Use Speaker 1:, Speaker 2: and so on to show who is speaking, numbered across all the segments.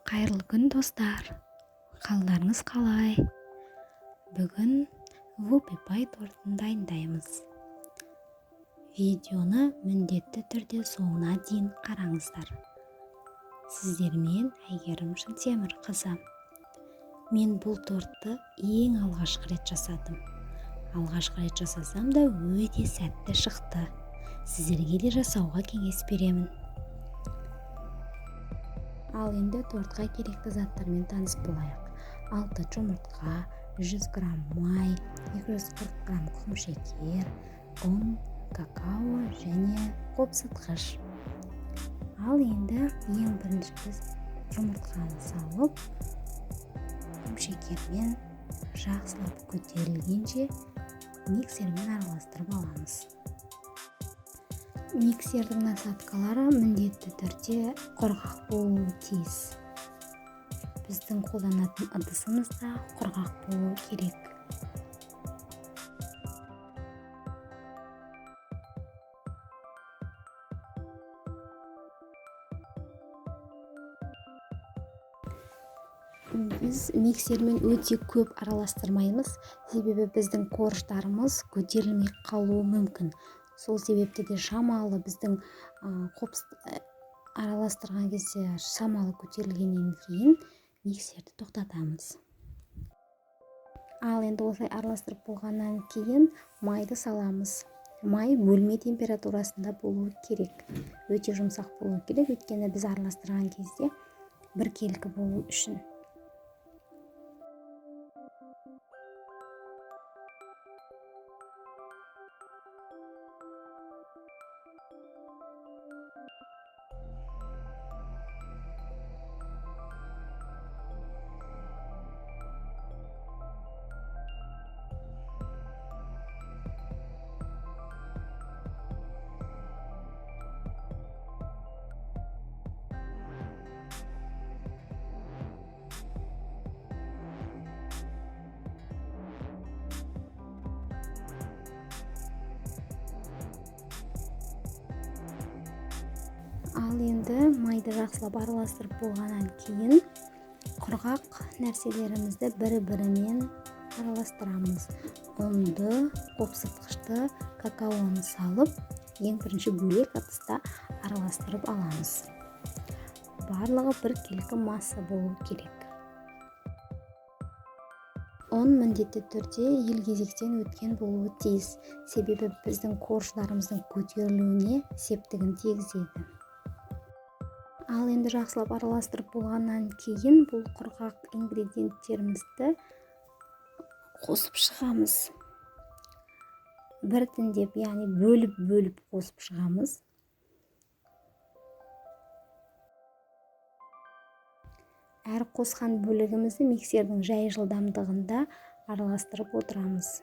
Speaker 1: Қайырлы күн, достар! Қалдарыңыз қалай? Бүгін whoopie pie тортын дайындаймыз. Видеоны міндетті түрде соңына дейін қараңыздар. Сіздермен Әйгерім Шынтемірқызы. Мен бұл тортты ең алғашқы рет жасадым. Алғашқы рет жасасам да, өте сәтті шықты. Сіздерге де жасауға кеңес беремін. Ал енді тортқа керекті заттармен таныс болайық. 6 жұмыртқа, 100 грамм май, 240 грамм құмшекер, ұн, какао және қопсытқыш. Ал енді ең бірінші біз жұмыртқаны салып, құмшекермен жақсылап көтерілгенше миксермен араластырып аламыз. Миксердің насадкалары міндетті түрде құрғақ болуы тиіс. Біздің қолданатын ыдысымыз да құрғақ болуы керек. Біз миксермен өте көп араластырмаймыз, себебі біздің корждарымыз көтерілмей қалуы мүмкін. Сол себепті де шамалы біздің араластырған кезде шамалы көтерілгеннен кейін миксерді тоқтатамыз. Ал енді осылай араластырып болғаннан кейін майды саламыз. Май бөлме температурасында болуы керек, өте жұмсақ болуы керек, өйткені біз араластырған кезде біркелкі болу үшін. Ал енді майды жақсылап араластырып болғаннан кейін құрғақ нәрселерімізді бір-бірімен араластырамыз. Ұнды, қопсытқышты, какаоны салып, ең бірінші бөлек ыдыста араластырып аламыз. Барлығы біркелкі масса болу керек. Ұн міндетті түрде елгезектен өткен болуы тиіс, себебі біздің корждарымыздың көтерілуіне септігін тигізеді. Ал енді жақсылап араластырып болғаннан кейін бұл құрғақ ингредиенттерімізді қосып шығамыз. Біртіндеп, яғни бөліп-бөліп қосып шығамыз. Әр қосқан бөлігімізді миксердің жай жылдамдығында араластырып отырамыз.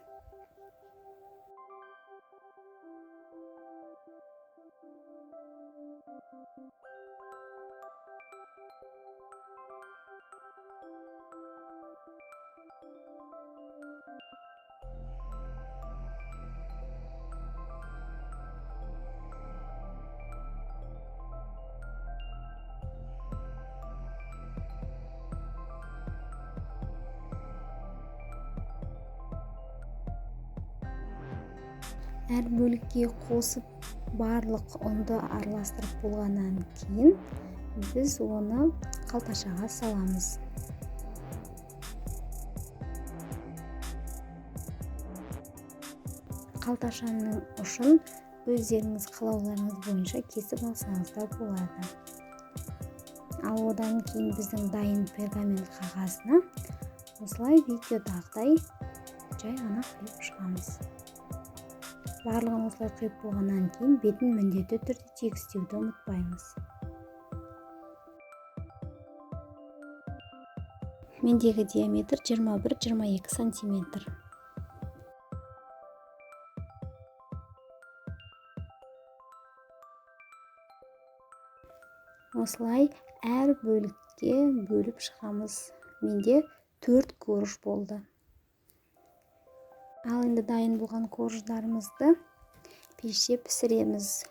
Speaker 1: Әр бөлікке қосып барлық ұнды араластырып болғаннан кейін біз оны қалташаға саламыз. Қалташаның ұшын өздеріңіз қалауларыңыз бойынша кесіп алсаңыздар болады. Ал одан кейін біздің дайын пергамент қағазына осылай видеодағыдай жай ғана құйып шығамыз. Барлығын осылай құйып болғаннан кейін бетін міндетті түрде тегістеуді ұмытпаймыз. Мендегі диаметр 21-22 сантиметр. Осылай әр бөлікке бөліп шығамыз. Менде 4 корж болды. Ал енді дайын болған корждарымызды пеште пісіреміз.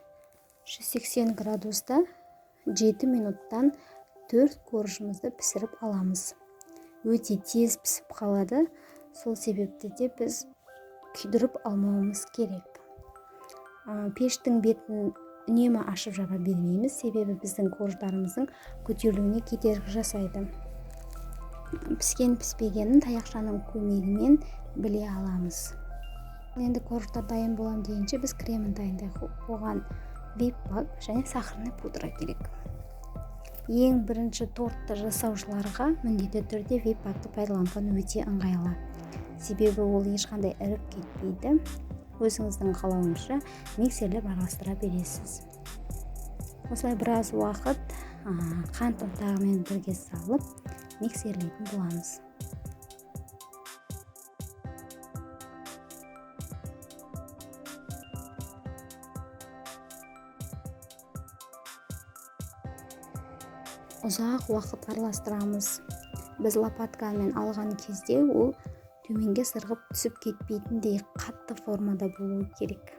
Speaker 1: 180 градуста 7 минуттан 4 коржымызды пісіріп аламыз. Өте тез пісіп қалады, сол себепті де біз күйдіріп алмауымыз керек. Пештің бетін үнемі ашып жаба бермейміз, себебі біздің корждарымыздың көтерілуіне кедергі жасайды. Піскен піспегенін таяқшаның көмегімен біле аламыз. Енді корждар дайын болам дегенше біз кремін дайындайық. Оған вип-пак және сахарный пудра керек. Ең бірінші тортты жасаушыларға міндетті түрде вип-пакты пайдаланған өте ыңғайлы. Себебі ол ешқандай іріп кетпейді. Өзіңіздің қалауыңызша миксерлеп араластыра бересіз. Осылай біраз уақыт қант ұнтағымен бірге салып миксерлейтін боламыз. Ұзақ уақыт араластырамыз. Біз лопаткамен алған кезде ол төменге сырғып түсіп кетпейтіндей қатты формада болуы керек.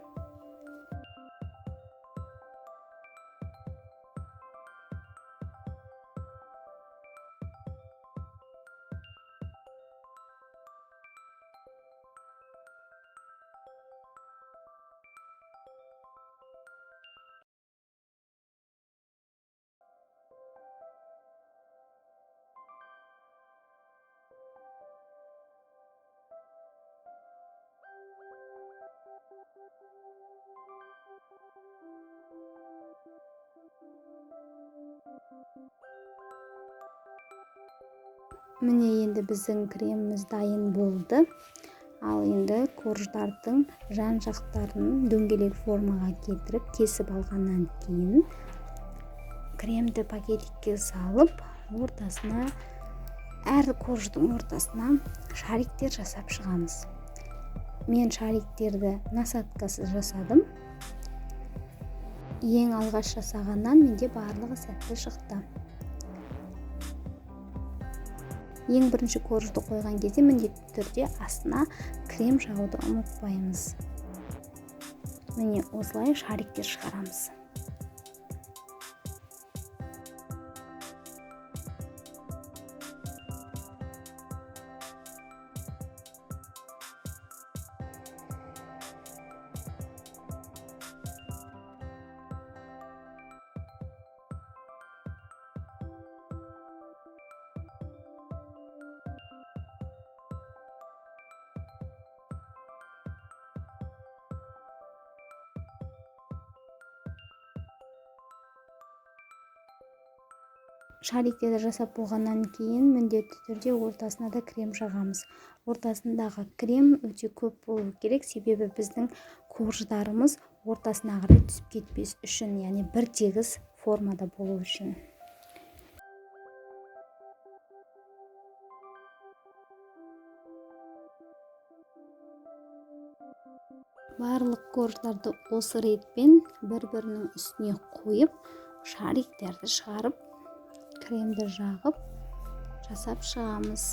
Speaker 1: Міне енді біздің креміміз дайын болды. Ал енді корждардың жан жақтарын дөңгелек формаға келтіріп кесіп алғаннан кейін кремді пакетикке салып, ортасына, әр корждың ортасына шариктер жасап шығамыз. Мен шариктерді насадкасыз жасадым. Ең алғаш жасағаннан менде барлығы сәтті шықты. Ең бірінші коржды қойған кезде міндетті түрде астына крем жағуды ұмытпаймыз. Міне осылай шариктер шығарамыз. Шариктерді жасап болғаннан кейін міндетті түрде ортасына да крем жағамыз. Ортасындағы крем өте көп болу керек, себебі біздің корждарымыз ортасына қарай түсіп кетпес үшін, яғни бір тегіс формада болу үшін. Барлық корждарды осы ретпен бір-бірінің үстіне қойып, шариктерді шығарып, кремді жағып, жасап шығамыз.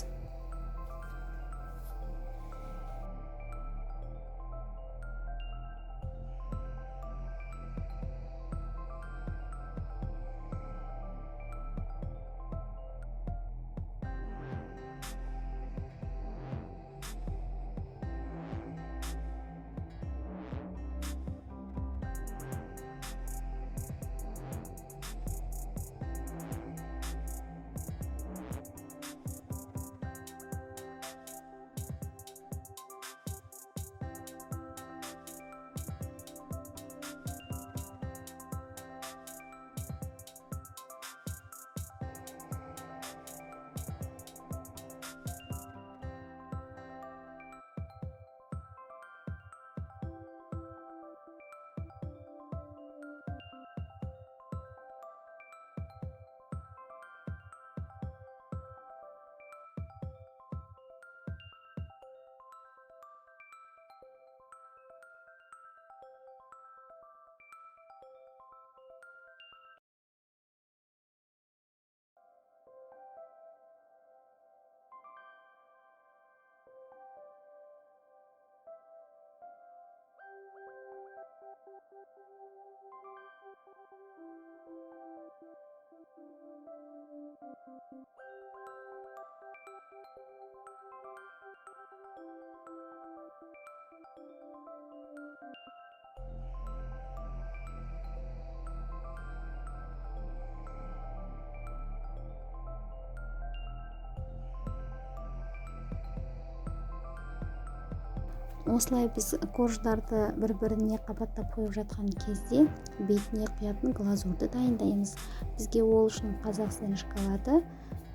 Speaker 1: Осылай біз корждарды бір-біріне қабаттап қойып жатқан кезде бетіне құятын глазурды дайындаймыз. Бізге ол үшін Қазақстан шоколады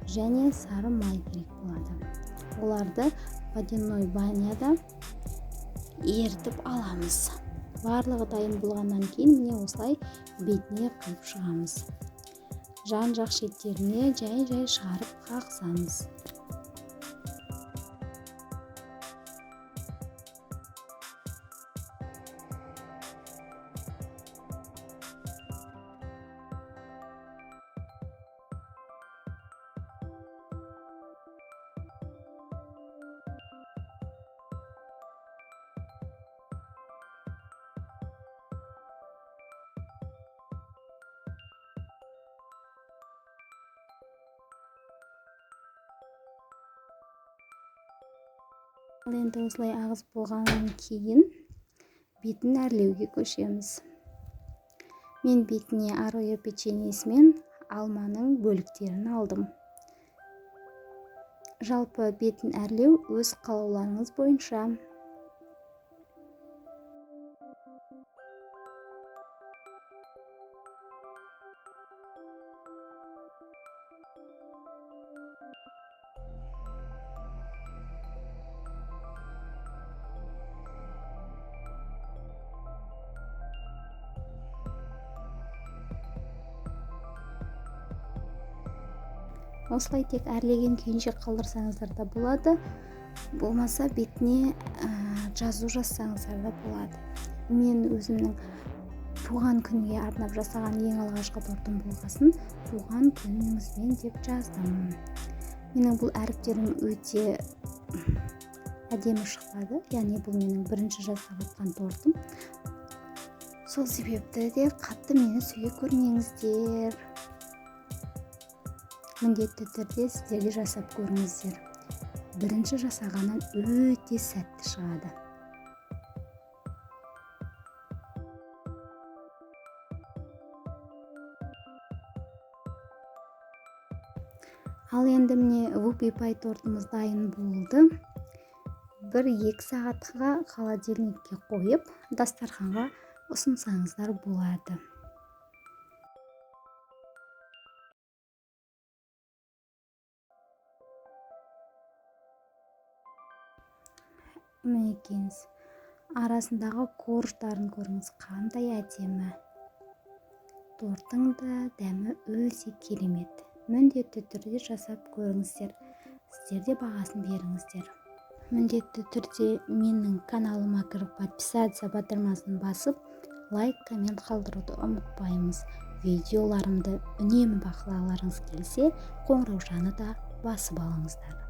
Speaker 1: және сары май керек болады. Оларды водяной баняда ерітіп аламыз. Барлығы дайын болғаннан кейін міне осылай бетіне құйып шығамыз. Жан-жақ шеттеріне жай-жай шығарып қағызамыз. Ал енді осылай ағызып болғаннан кейін бетін әрлеуге көшеміз. Мен бетіне Орео печеньесімен алманың бөліктерін алдым. Жалпы бетін әрлеу өз қалауларыңыз бойынша. Осылай тек әрлеген күйінше қалдырсаңыздар да болады, болмаса бетіне жазу жазсаңыздар да болады. Мен өзімнің туған күнге арнап жасаған ең алғашқы тортым болғасын туған күніңізбен деп жаздым. Менің бұл әріптерім өте әдемі шықпады, яғни бұл менің бірінші жасап жатқан тортым. Сол себепті де қатты мені сөге көрмеңіздер. Міндетті түрде сіздер де жасап көріңіздер. Бірінші жасағаннан өте сәтті шығады. Ал енді міне вупи пай тортымыз дайын болды. 1-2 сағатқа холодильникке қойып, дастарханға ұсынсаңыздар болады. Мінекейіңіз, арасындағы корждарын көріңіз, қандай әдемі. Торттың да дәмі өте керемет. Міндетті түрде жасап көріңіздер. Сіздер де бағасын беріңіздер. Міндетті түрде менің каналыма кіріп подписаться батырмасын басып, лайк, коммент қалдыруды ұмытпаймыз. Видеоларымды үнемі бақылағыларыңыз келсе, қоңыраушаны да басып алыңыздар.